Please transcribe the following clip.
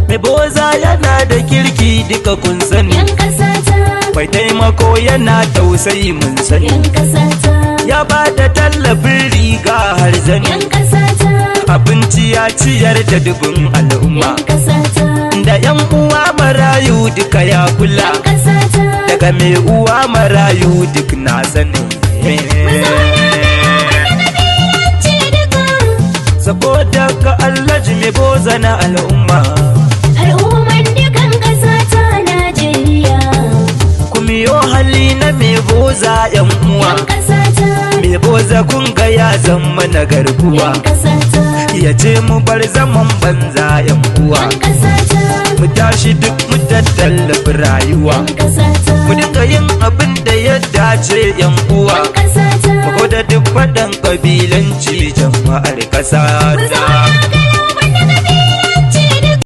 Mai boza yana da kirki duka kun sani. Yan ƙasata. Mai taimako yana tausayi mun sani. Yan ƙasata. Ya ba da tallafin riga har zani. Yan ƙasata. Abinci ya ciyar da dubin al'umma. Yan ƙasata. Da yan uwa marayu duka ya kula. Yan ƙasata. Daga mai uwa marayu duk na sani. Mu zauna gaya mana ƙabilanci duka. Saboda ka Allah mai boza na al'umma. Al'umman dukan ƙasa ta Najeriya. Kumiyo hali na mai boza yan uwa. Yan ƙasata. Mai boza kun ga ya zama na garkuwa. Yan ƙasata. Ya ce mu bar zaman banza yan uwa. Yan ƙasata. Mu tashi duk mu tattallafi rayuwa. Yan ƙasata. Mu dinga yin abin da ya dace yan uwa. Yan ƙasata. Mu da duk faɗan ƙabilanci jama'ar ƙasa Mu ta. zauna